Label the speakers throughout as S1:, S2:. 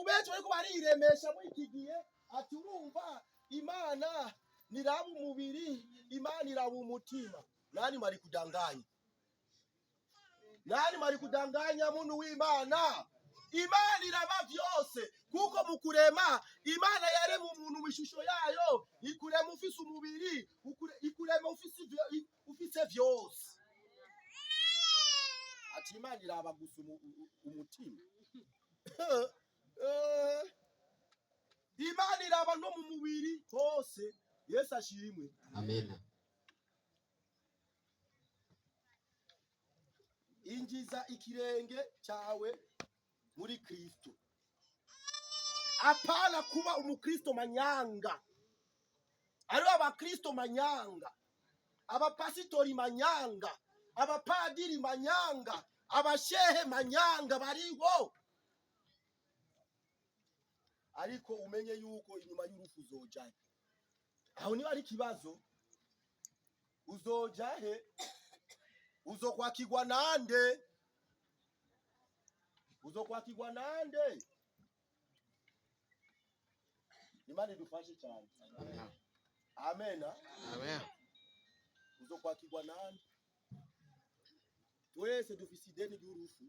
S1: Abantu benshi bariko bariremesha muri iki gihe, ati urumva Imana niraba umubiri, Imana iraba umutima. Nani mwari kudanganya? Nani mwari kudanganya muntu w'Imana? Imana iraba vyose, kuko mu kurema Imana yarema umuntu mu ishusho yayo, ikurema ufise umubiri, ikurema ufise vyose. Ati Imana iraba gusa umutima. Imana iraba no mu mubiri hose. Yesu ashimwe.
S2: Amen.
S1: Injiza ikirenge cyawe muri Kristo. Apana kuba umukristo manyanga. Hariho abakristo manyanga, abapasitori manyanga, abapadiri manyanga, abashehe manyanga bariho. Ariko umenye yuko inyuma y'urupfu uzojayo. Aho niba ari ikibazo, uzoja he? Uzokwakirwa nande? Uzokwakirwa nande? Imana idufashe cyane. Amen.
S2: Amen.
S1: Uzokwakirwa nande? Twese dufise ideni ry'urupfu.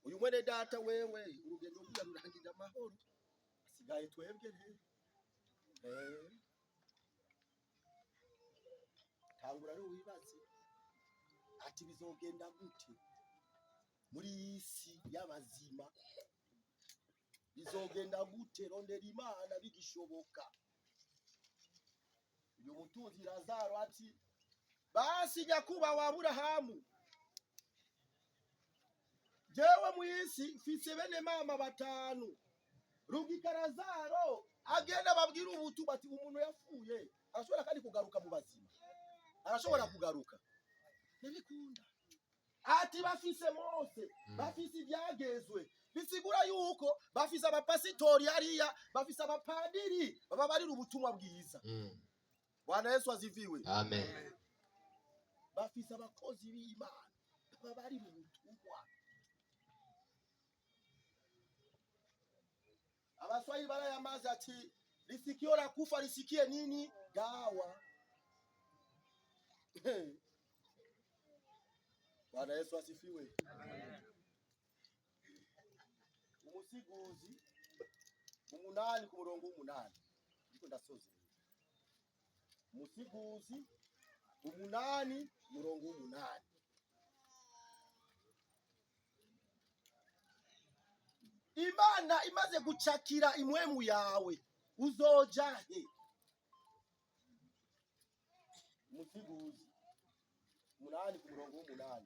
S1: Uyu mwene data wewe urugendo rwiwe rurangije amahoro, asigaye twebwe rero. Tangura rero wibaze ati bizogenda gute muri iyi si y'abazima, bizogenda gute? Rondera Imana bigishoboka. Uyu mutunzi Lazaro ati basi nyakubahwa Aburahamu, jewe mw'isi mfise bene mama batanu, rungika Lazaro agenda babwira ubutumwa ati umuntu yapfuye arashobora kandi kugaruka mu bazima, arashobora kugaruka. Ntibikunda. Ati bafise Mose, bafise ibyagezwe, bisigura yuko bafise abapasitori hariya, bafise abapadiri baba barira ubutumwa bwiza. Bwana Yesu aziviwe.
S2: Amen.
S1: Bafise abakozi b'Imana baba bari mu butumwa. Abaswahili barayamaze ati lisikio la kufa lisikie nini? Dawa. Bwana Yesu asifiwe. Umusiguzi 8 ku murongo w'8, ndiko ndasoza. Umusiguzi 8 murongo w'8. Imana imaze gucakira imwemu yawe uzoja he? Umusiguzi 8 ku murongo w'8.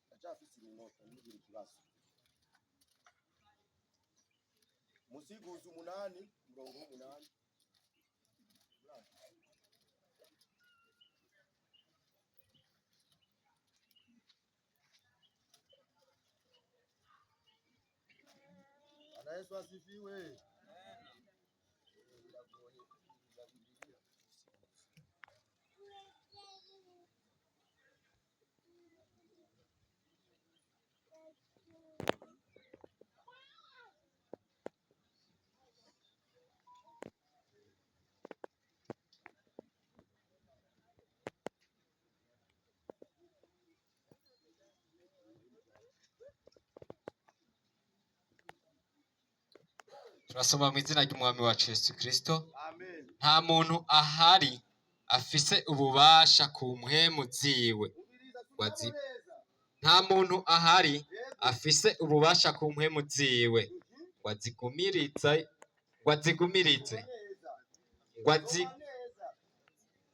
S1: Ndacyafise iminota, ntugire ikibazo. Umusiguzi 8 murongo w'8. Bwana Yesu asifiwe.
S2: Turasoma mu izina ry'Umwami wacu Yesu Kristo.
S1: Amen.
S2: Nta muntu ahari afise ububasha ku mpwemu ziwe.
S1: Umviriza,
S2: Wazi.
S1: subiramo neza.
S2: Nta muntu ahari
S1: Yego.
S2: afise ububasha ku mpwemu ziwe ngo azigumirize, ngo azigumirize,
S1: Soma neza.
S2: ngo azi
S1: Soma neza.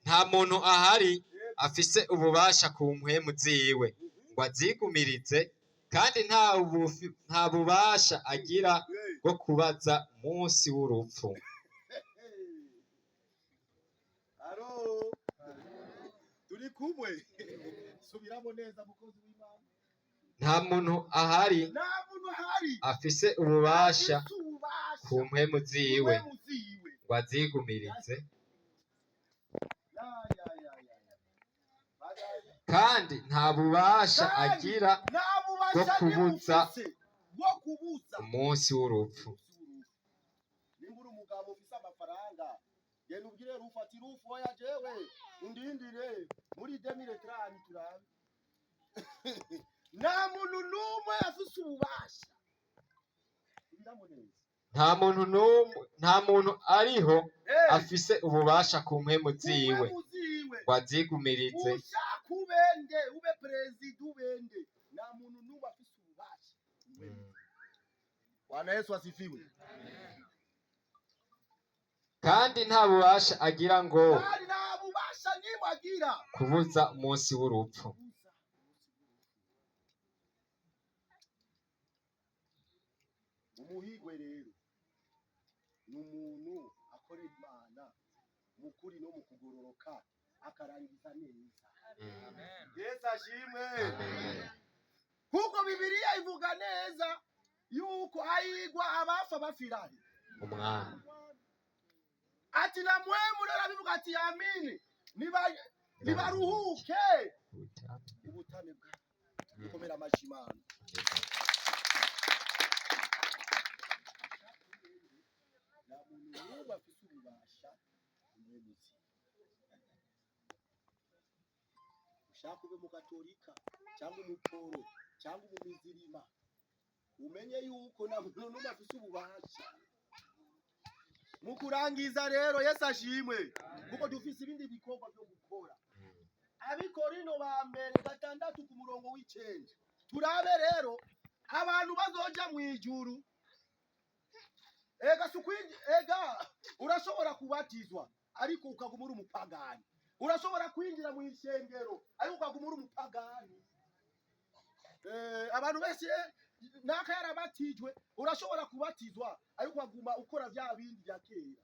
S2: nta muntu ahari
S1: Yego.
S2: afise ububasha ku mpwemu ziwe ngo azigumirize, kandi nta bubasha agira
S1: Hey.
S2: bwo kubaza munsi w'urupfu.
S1: Aro. Turi kumwe. Subiramo neza mukozi w'Imana.
S2: Nta muntu ahari
S1: Nta muntu ahari
S2: afise ububasha
S1: afise ububasha
S2: ku mpwemu
S1: ku
S2: ziwe
S1: mpwemu ziwe.
S2: ngo azigumirize,
S1: Ya, ya, ya, ya, ya. Badaye.
S2: kandi nta bubasha
S1: Kandi
S2: agira
S1: nta
S2: bwo
S1: bubasha
S2: kubuza
S1: nimufise. Bwo kubuza
S2: umunsi w'urupfu.
S1: Nimba uri umugabo ufise amafaranga, genda ubwire Rufu ati: "Rufu, oya, jewe undindire muri 2030 turabe." Nta muntu n'umwe afise ububasha. Subiramo neza.
S2: Nta muntu n'umwe, nta muntu ariho afise ububasha ku mpwemu ziwe
S1: ku mpwemu ziwe
S2: ngo azigumirize.
S1: Ushaka ubende, ube perezida, ubende, nta muntu n'umwe afise ububasha. Bwana Yesu asifiwe.
S2: Kandi nta bubasha agira ngo
S1: Kandi nta bubasha nimwe agira
S2: kubuza umunsi w'urupfu.
S1: Kubuza umunsi w'urupfu. Umuhigwe rero ni umuntu akorera Imana mu kuri no mu kugororoka, akarangiza neza. Yesu ashimwe.
S2: Amen.
S1: Kuko Bibiliya ivuga neza yuko ayigwa abafa bafirari
S2: Umwami.
S1: Ati na mwemu rero abivuga ati: "Amini, nibaruhuke ubutame bwa." Dukomera amashyi Imana. Nta muntu n'umwe afise ububasha umwemuzi. Ushaka ube mu Gatolika cyangwa umuporo cyangwa umumizirima, umenye yuko nta muntu n'umwe afise ububasha. Mu kurangiza rero, Yesu ashimwe, kuko dufise ibindi bikorwa byo gukora. Abikorino ba mbere 6 ku murongo w'9. Turabe rero abantu bazoja mu ijuru. Ega sukwinji, ega urashobora kubatizwa ariko ukaguma uri umupagani. Urashobora kwinjira mu ishengero ariko ukaguma uri umupagani. Abantu benshi naka yarabatijwe. Urashobora kubatizwa ariko ukaguma ukora vya bindi vya kera.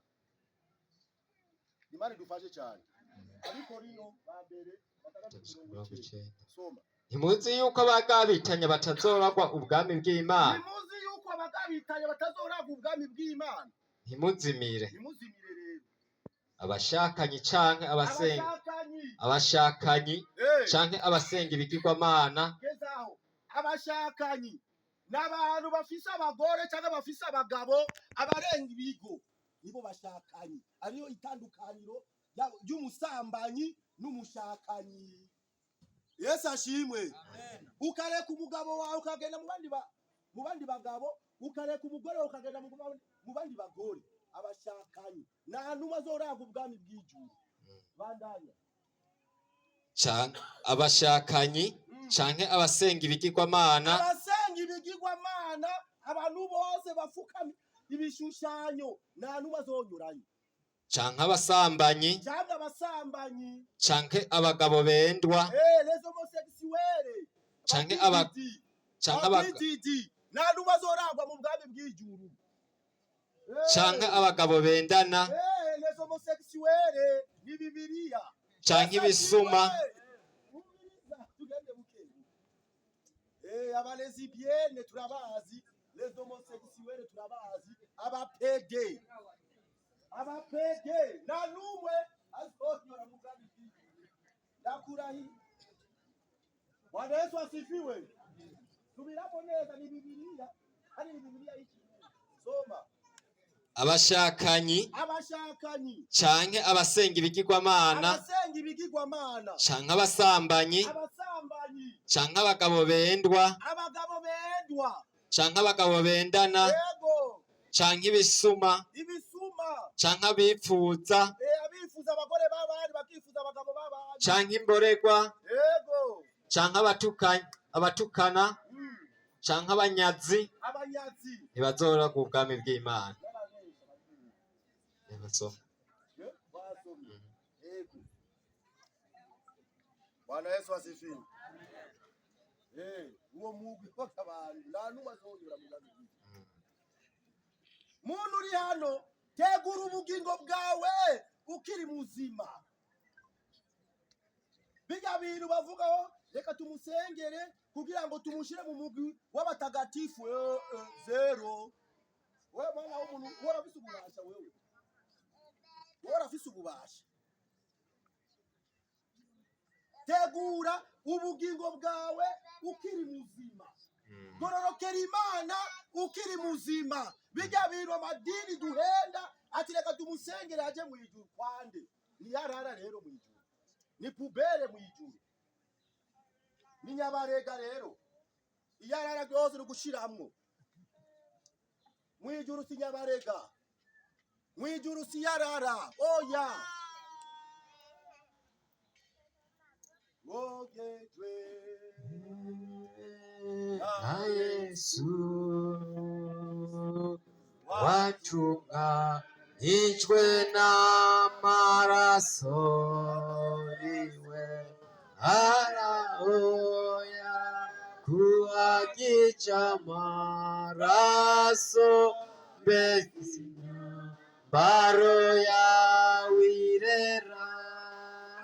S1: Imana idufashe cyane. Ariko rino ba mbere 6 umurongo
S2: Mirongo
S1: w'9.
S2: icenda.
S1: Soma.
S2: Ntimuzi yuko abagabitanya batazoragwa ubwami bw'Imana?
S1: Ntimuzi yuko abagabitanya batazoragwa ubwami bw'Imana?
S2: Ntimuzimire.
S1: Ntimuzimire rero.
S2: Abashakanyi canke abasenga
S1: Abashakanyi.
S2: Abashakanyi canke abasenga ibigirwamana.
S1: Gezaho. Abashakanyi ni abantu bafise abagore cyangwa bafise abagabo, abarenga ibigo nibo bashakanyi. Ariyo itandukaniro ry'umusambanyi n'umushakanyi. Yesu ashimwe. Ukareka umugabo wawe ukagenda mu bandi bagabo, ukareka umugore wawe ukagenda mu bandi bagore, abashakanyi nta n'umwe azoraga ubwami bw'ijuru. Bandanya.
S2: Canke abashakanyi canke abasenga ibigirwamana.
S1: Abasenga ibigirwamana, abantu bose bafukama ibishushanyo, nta n'umwe azonyurayo.
S2: Canke abasambanyi.
S1: Cyangwa abasambanyi.
S2: Canke abagabo bendwa.
S1: Les homosexuels.
S2: Canke
S1: Abididi, nta n'umwe azoragwa mu bwami bw'ijuru.
S2: Canke abagabo bendana.
S1: Les homosexuels ni Bibiliya.
S2: Canke ibisuma.
S1: Umviriza, tugende buke buke. Aba lesbiennes turabazi, les homosexuels turabazi, aba PD, aba PD, nta n'umwe azonyora mu bwami bw'ijuru, ndakurahiye. Bwana Yesu asifiwe. Subiramo neza, ni Bibiliya kandi ni Bibiliya y'Ikirundi. Soma.
S2: Abashakanyi.
S1: Abashakanyi.
S2: Canke abasenga ibigirwamana.
S1: Abasenga ibigirwamana.
S2: Canke abasambanyi.
S1: Abasambanyi.
S2: Canke abagabo bendwa.
S1: Abagabo bendwa.
S2: Canke abagabo bendana.
S1: Yego.
S2: Canke ibisuma.
S1: Ibisuma.
S2: Canke abipfuza.
S1: Abifuza abagore b'abandi, bakifuza abagabo b'abandi.
S2: Canke imboregwa.
S1: Yego.
S2: Canke abatukana. Canke abanyazi.
S1: Abanyazi.
S2: Ntibazoragwa ubwami bw'Imana.
S1: N'ababesha bari.
S2: Ntibasoma.
S1: Wasomye. Yego. Bwana Yesu asifiwe. Uwo mugwi w'abantu nta n'umwe azonyura mu bwami bw'Imana. Muntu uri hano, tegura ubugingo bwawe ukiri muzima. Bijya bintu bavugaho, reka tumusengere kugira ngo tumushyire mu mugwi w'abatagatifu. Zero. Wewe mwana w'umuntu, wowe urafise ububasha, wewe wowe urafise ububasha. Tegura ubugingo bwawe ukiri muzima. Gororokera Imana. Ukiri muzima. Bijya bintu amadini duhenda ati reka tumusengere aje mu ijuru kwande niyarara rero mu ijuru ni poubelle, mu ijuru ni nyabarega. Rero iyarara ryose ni gushiramwo mu ijuru, si nyabarega mu ijuru, si yarara, oya. Wogejwe
S2: na Yesu watunganijwe n'amaraso yiwe, araoya kuhagica amaraso, mbese imyambaro yawe irera.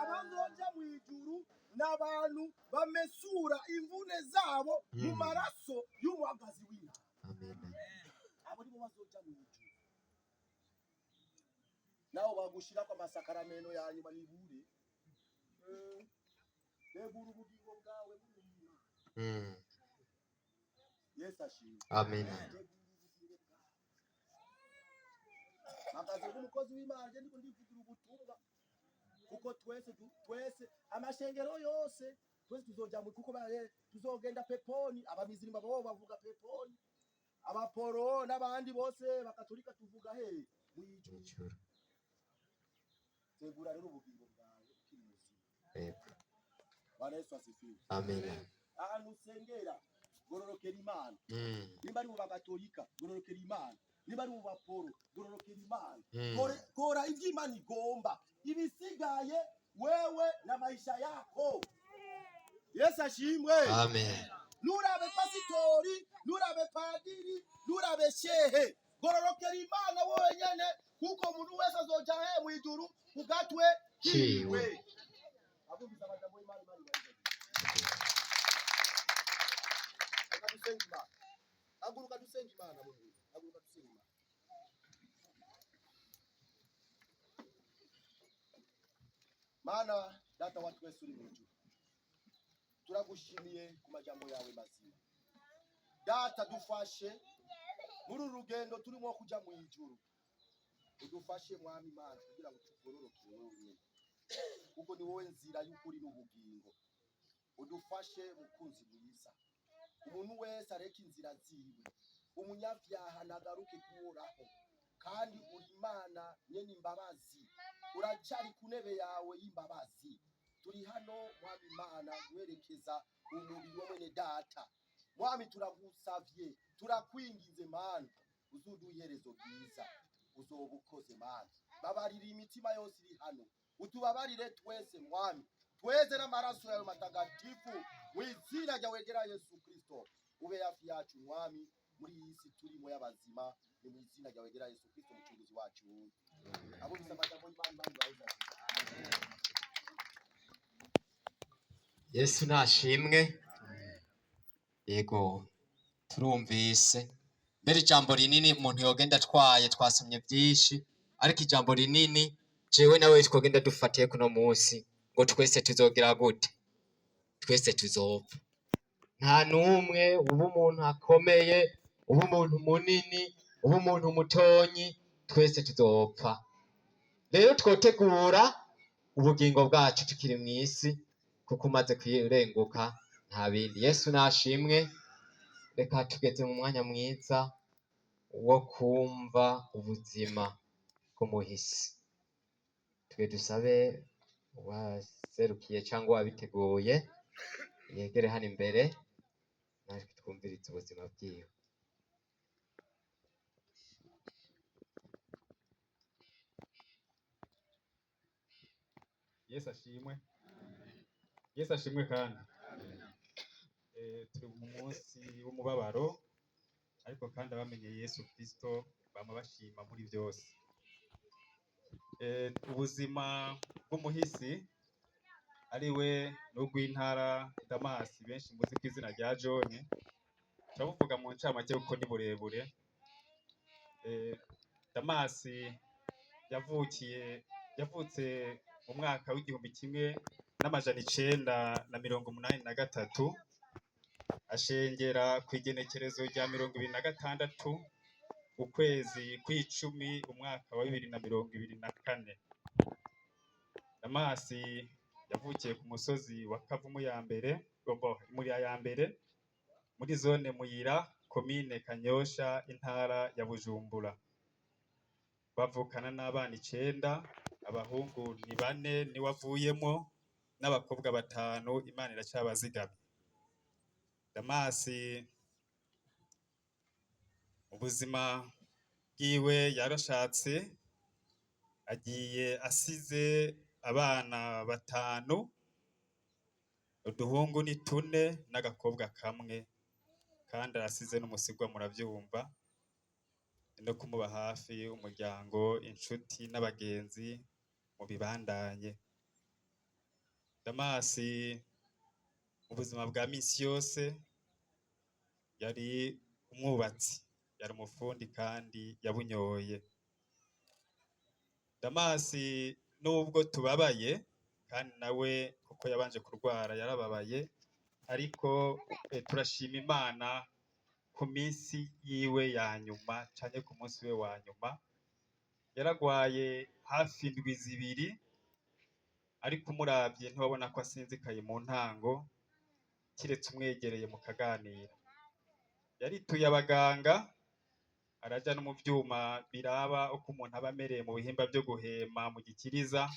S1: Abazoja mu ijuru n'abantu bamesura imvune zabo mu maraso y'umuhagazi w'intama.
S2: Amen.
S1: Abo nibo bazoja mu ijuru. Naho bagushirako amasakarameno ya nyuma nibure. Tegura ubugingo bwawe muri Imana. Yesu ashimwe.
S2: Amen.
S1: Tegura ubugingo bwawe. Mpagaze nk'umukozi w'Imana, je ndiko ndivugira ubutumwa, kuko twese twese amashengero yose twese tuzoja mu kuko tuzogenda peponi. Abamizirima bo bavuga peponi, abaporo n'abandi bose bakatolika tuvuga he? Mu ijuru.
S2: Ijuru.
S1: Tegura rero ubugingo bwawe ukiri muzima.
S2: Yego.
S1: Bwana Yesu asifiwe.
S2: Amen.
S1: Ahantu usengera gororokera Imana. Nimba ari mu bagatolika, gororokera Imana. Nimba ari mu baporo, gororokera Imana. Kora ivyo Imana igomba, ibisigaye wewe na maisha yako. Yesu ashimwe.
S2: Amen.
S1: Nurabe pasitori, nurabe padiri, nurabe shehe, gororokera Imana wenyene, kuko umuntu wese azoja he? Mu ijuru ku gatwe kiwe.
S2: Kiwe.
S1: Abumvise amajambo y'Imana, Imana ibahe. Reka dusenge Imana. Haguruka dusenge Imana. Mungu, haguruka dusenge Imana. Mana Data wa twese uri mu ijuru, turagushimiye ku majambo yawe mazima. Data, dufashe muri uru rugendo turimo kuja mu ijuru. Udufashe, Mwami Imana, kugira ngo tugororoke wowe nyene, kuko ni wowe nzira y'ukuri n'ubugingo. Udufashe, mukunzi mwiza. Umuntu wese areke inzira ziwe, umunyabyaha nagaruke kuhoraho. Kandi uri Imana nyene imbabazi, uracari ku ntebe yawe y'imbabazi. Turi hano, Mwami Imana, guherekeza umubiri wa mwene data. Mwami, turagusavye, turakwinginze Mana, uzuduha iherezo ryiza. Uzoba ukoze, Mana. Babarira imitima yose iri hano, utubabarire twese, Mwami, tweze n'amaraso yawe matagatifu. Mu izina ryawe ryera Yesu Kristo, ube hafi yacu, Mwami, muri iyi si turimo y'abazima. Ni mu izina ryawe ryera Yesu Kristo, umucunguzi wacu. Abumvise amajambo y'Imana, Imana ibahe.
S2: Yesu nashimwe. Yego, turumvise mbere ijambo rinini umuntu yogenda atwaye. Twasomye byinshi, ariko ijambo rinini jewe nawe twogenda dufatiye kuno munsi, ngo twese tuzogira gute? Twese tuzopfa. Nta n'umwe uba umuntu akomeye, uba umuntu munini, uba umuntu mutonyi, twese tuzopfa. Rero twotegura ubugingo bwacu tukiri mu isi, kuko umaze kurenguka nta bindi. Yesu nashimwe. Reka tugeze mu mwanya mwiza wo kumva ubuzima bw'umuhisi. Twe dusabe uwaserukiye cyangwa uwabiteguye yegere hano imbere, natwe twumvirize ubuzima bwiwe.
S3: Yesu ashimwe. Yesu ashimwe. Kandi turi mu munsi w'umubabaro, ariko kandi abamenye Yesu Kristo bama bashima muri byose. Ubuzima bw'umuhisi, ari we n'urw'intara Damasi, benshi muzi ku izina rya John, turabuvuga mu ncamake kuko ni burebure. Damasi yavutse mu mwaka w'1983. Ashengera ku igenekerezo rya 26 ukwezi kw'icumi umwaka wa 2024. Damasi yavukiye ku musozi wa Kavumu ya mbere, Murira ya mbere, muri zone Muyira, komine Kanyosha, intara ya Bujumbura. Bavukana n'abana 9, abahungu ni 4 niwe avuyemwo, n'abakobwa 5, Imana iracabazigamye. Damasi mu buzima bwiwe yarashatse, agiye asize abana 5, uduhungu ni 4 n'agakobwa kamwe, kandi arasize n'umusigwa muravyumva, no kumuba hafi umuryango, inshuti n'abagenzi mu bibandanye. Damasi mu buzima bwa misi yose yari umwubatsi, yari umufundi kandi yabunyoye. Damasi nubwo tubabaye, kandi nawe kuko yabanje kurwara yarababaye, ariko turashima Imana ku minsi yiwe ya nyuma canke ku munsi we wa nyuma. Yaragwaye hafi indwi 2, ariko umuravye ntiwabona ko asinzikaye mu ntango, kiretse umwegereye mukaganira. Yarituye abaganga, araja no mu vyuma biraba uko umuntu aba amereye mu bihimba vyo guhema mu gikiriza,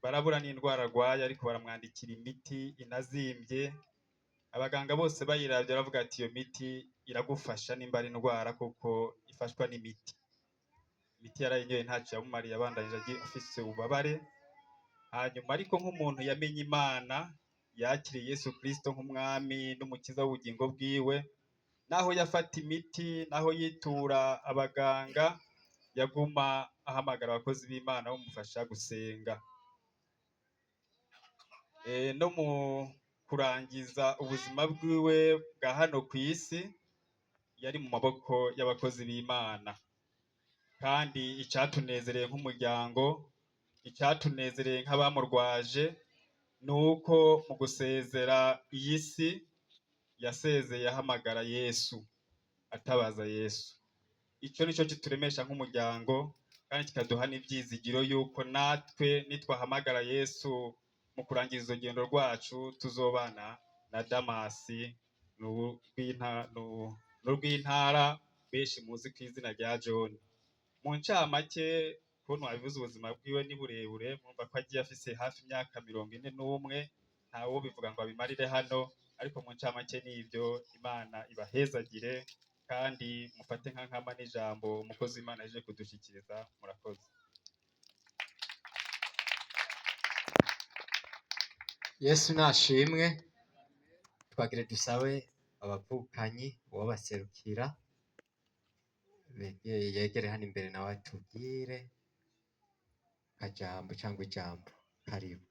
S3: barabura n'indwara agwaye, ariko baramwandikira imiti inazimvye. Abaganga bose bayiravye baravuga ati iyo miti iragufasha nimba ari indwara, kuko ifashwa n'imiti. Imiti yarayinyoye ntaco yamumariye, abandanije afise ububabare. Hanyuma ariko nk'umuntu yamenye Imana, yakiriye Yesu Kristo nk'umwami n'umukiza w'ubugingo bwiwe, naho yafata imiti, naho yitura abaganga, yaguma ahamagara abakozi b'Imana bamufasha gusenga. No mu kurangiza ubuzima bwiwe bwa hano kw'isi, yari mu maboko y'abakozi b'Imana. Kandi icatunezereye nk'umuryango, icatunezereye nk'abamurwaje, nuko mu gusezera iyi si yasezeye ahamagara Yesu, atabaza Yesu. Ico nico kituremesha nk'umuryango, kandi kikaduha n'ivyizigiro yuko natwe nitwahamagara Yesu mu kurangiza urugendo rwacu, tuzobana na Damasi n'urw'intara benshi muzi kw'izina rya John. Mu ncamake, kubona wabivuze ubuzima bwiwe ni burebure, mwumva ko agiye afise hafi imyaka 41, ntawobivuga ngo abimarire hano, ariko mu ncamake nivyo. Imana ibahezagire kandi mufate nka nkama n'ijambo umukozi w'Imana yaje kudushikiriza. Murakoze.
S2: Yesu nashimwe. Twagire dusabe abavukanyi uwabaserukira yegere hano imbere nawe atubwire akajambo cyangwa ijambo. Karibu.